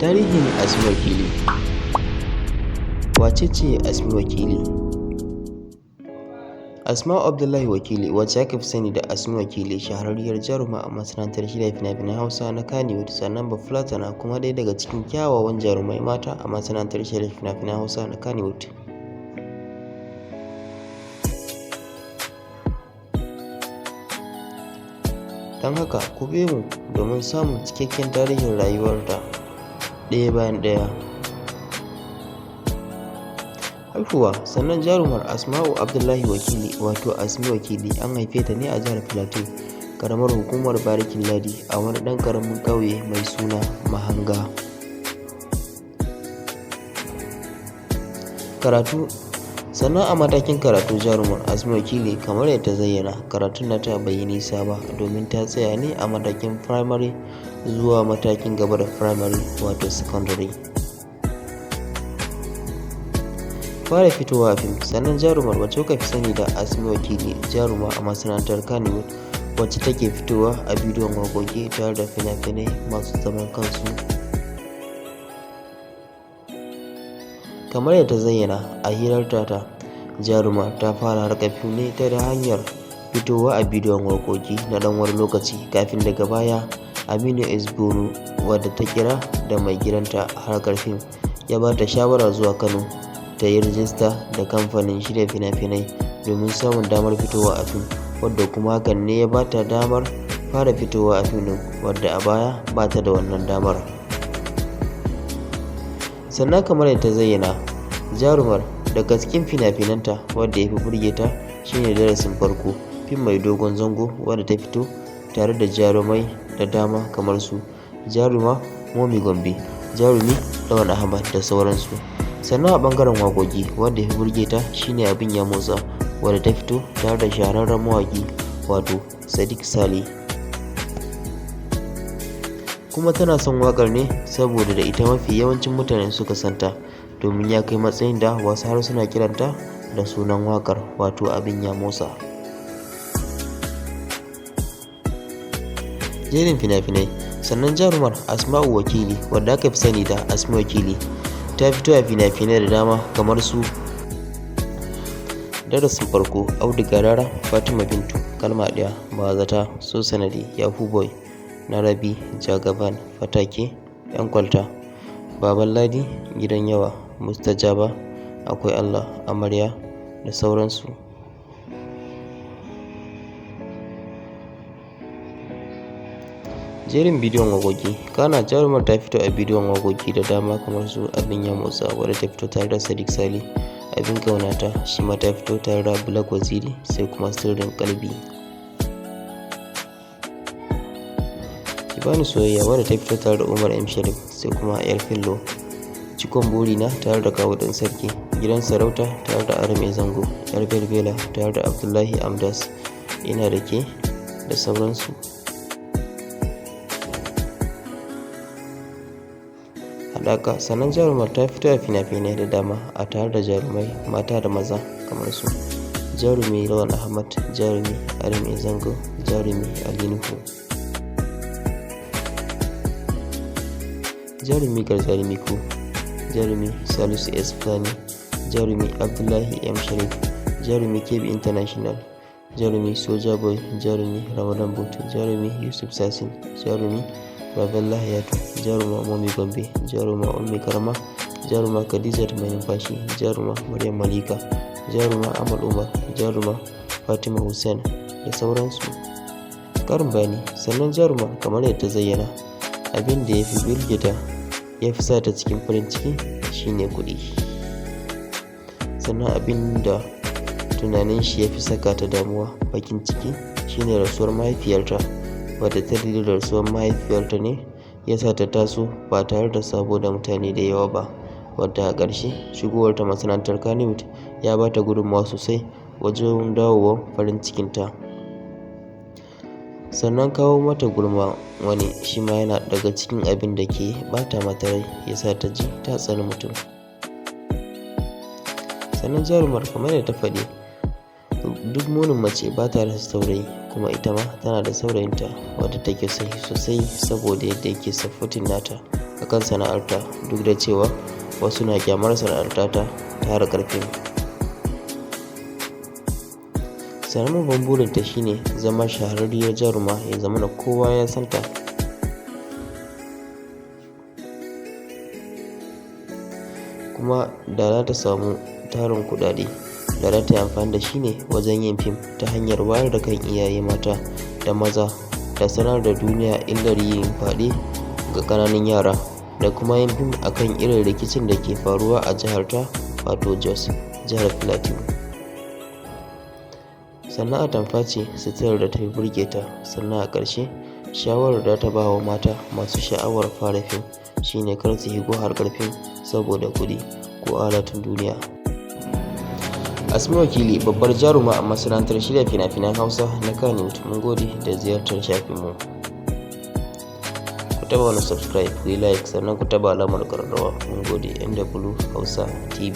Tarihin Asmi Wakili. Wace ce Asmi Wakili? Asma'u Abdullahi Wakili, wacce aka fi sani da Asmi Wakili, shahararriyar jaruma a masana'antar shirya fina-finan Hausa na Kannywood, sannan Bafulatana kuma ɗaya daga cikin kyawawan jarumai mata a masana'antar shirya fina-finan Hausa na Kannywood. Don haka ku biyo mu domin samun cikakken tarihin rayuwarta ɗaya bayan ɗaya. Haihuwa. Sannan jarumar Asma'u Abdullahi Wakili, wato Asmi Wakili, an haife ta ne a jihar Plateau, karamar hukumar Barikin Ladi, a wani ɗan ƙaramin ƙauye mai suna Mahanga. Karatu. Sannan a matakin karatu, jarumar Asmi Wakili, kamar yadda ta zayyana, karatun nata bai yi nisa ba, domin ta tsaya ne a matakin firamare zuwa matakin gaba da firamare, wato secondary. Fara fitowa a fim. Sannan jarumar, wacce kuka fi sani da Asmi Wakili, jaruma a masana'antar Kannywood, wacce take fitowa a bidiyon waƙoƙi tare da fina-finai masu zaman kansu. Kamar yadda ta zayyana a hirarta ta, jaruma ta fara harkar fim ne ta hanyar fitowa a bidiyon waƙoƙi na ɗan wani lokaci, kafin daga baya Aminu S. Bono, wadda ta kira da mai gidanta a harkar fim, ya ba ta shawarar zuwa Kano ta yi rijista da kamfanin shirya fina-finai domin samun damar fitowa a fim, wadda kuma hakan ne ya ba ta damar fara fitowa a fim ɗin, wadda a baya ba ta da wannan damar. Sannan kamar yadda ta zayyana, jarumar, daga cikin fina-finanta wadda ya fi burge ta shine Darasin Farko, fim mai dogon zango wadda ta fito tare da jarumai da dama kamar su jaruma Momi Gombe, jarumi Lawan Ahmad da sauransu. Sannan a ɓangaren waƙoƙi, wanda ya fi burge ta shine Abin Ya Motsa, wadda ta fito tare da shahararren mawaƙi, wato Sadiq Sale. Kuma tana son waƙar ne saboda da ita mafi yawancin mutane suka santa, domin ya kai matsayin da wasu har suna kiranta da sunan waƙar, wato Abin Ya Motsa. Jerin fina-finai. Sannan jarumar Asma'u Wakili, wadda aka fi sani da Asmi Wakili, ta fito a fina-finai da dama kamar su Darasin Farko, Audu Rara, Fatima Bintu, Kalma Ɗaya, Bazata, So Sanadi, Yahoo Boy, Narabi, Jagaban, Fatake, 'Yan Kwalta, Baban Ladi, Gidan Yawa, Mustajaba, Akwai Allah, Amarya da sauransu. Jerin bidiyon waƙoƙi. Kana jarumar ta fito a bidiyon waƙoƙi da dama kamar su Abin Ya Motsa, wadda ta fito tare da Sadiq Sale, Abin Ƙaunata, shi ma ta fito tare da Black Waziri, sai kuma Sirrin Kalbi. Ki Bani Soyayya, wadda ta fito tare da Umar M Sharif, sai kuma Yar Fillo, Cikon Burina tare da Kawu Dan Sarki, Gidan Sarauta tare da Adam A Zango, Yar Belbela tare da Abdullahi Amdas, Ina da Ke da sauransu. Haɗaka. Sannan jarumar ta fito a fina-finai da dama a tare da jarumai mata da maza kamar su jarumi Lawan Ahmad, jarumi Adam A Zango, jarumi Ali Nuhu, jarumi Garzali Miko, jarumi Salisu S Fulani, jarumi Abdullahi M Sharif, jarumi Kebbi International, jarumi Soja Boy, jarumi Ramadan Boot, jarumi Yusuf Sasin, jarumi Baballa Hayatu, jaruma Momi Gombe, jaruma Ummi Karma, jaruma Khadijat Mai Numfashi, jaruma Maryam Malika, jaruma Amal Umar, jaruma Fatima Hussein da sauransu. Karin bayani. Sannan jaruma, kamar yadda ta zayyana, abin da ya fi birge ta, ya fi sa ta cikin farin ciki, shine kuɗi. Sannan abin da tunanin shi ya fi saka ta damuwa, bakin ciki, shine rasuwar mahaifiyarta, wadda ta dalilin rasuwar mahaifiyarta ne ya sa ta taso ba tare da sabo da mutane da yawa ba, wadda a ƙarshe shigowarta masana'antar Kannywood ya ba ta gudunmawa sosai wajen dawowar farin cikinta. Sannan kawo mata gulma wani shi ma yana daga cikin abin da ke bata mata rai, ya sa ta ji ta tsani mutum. Sannan jarumar, kamar yadda ta faɗi, duk munin mace ba ta rasa saurayi, kuma ita ma tana da saurayinta wadda take son sosai saboda yadda yake supporting nata akan sana'arta, duk da cewa wasu na kyamar sana'ar tata ta harkar fim. Sannan babban burinta shine zama shahararriyar jaruma, ya zamana kowa ya santa. Kuma da za ta samu tarin kuɗaɗe, da za ta yi amfani da shi ne wajen yin fim ta hanyar wayar da kan iyaye mata da maza da sanar da duniya illar yin fyaɗe ga ƙananan yara, da kuma yin fim akan irin rikicin da ke faruwa a jihar ta, wato Jos, jihar Plateau. Sannan atamfa ce suturar da ta fi burge ta. Sannan a ƙarshe, shawarar da ta ba wa mata masu sha'awar fara fim shine kar su shigo harkar fim saboda kuɗi ko alatun duniya. Asma Wakili, babbar jaruma a masana'antar shirya fina-finan Hausa na Kannywood. Mun gode da ziyartar shafinmu. Ku taɓa wani subscribe, ku yi like, sannan ku taɓa alamar ƙararrawa. Mun gode. NW Hausa TV.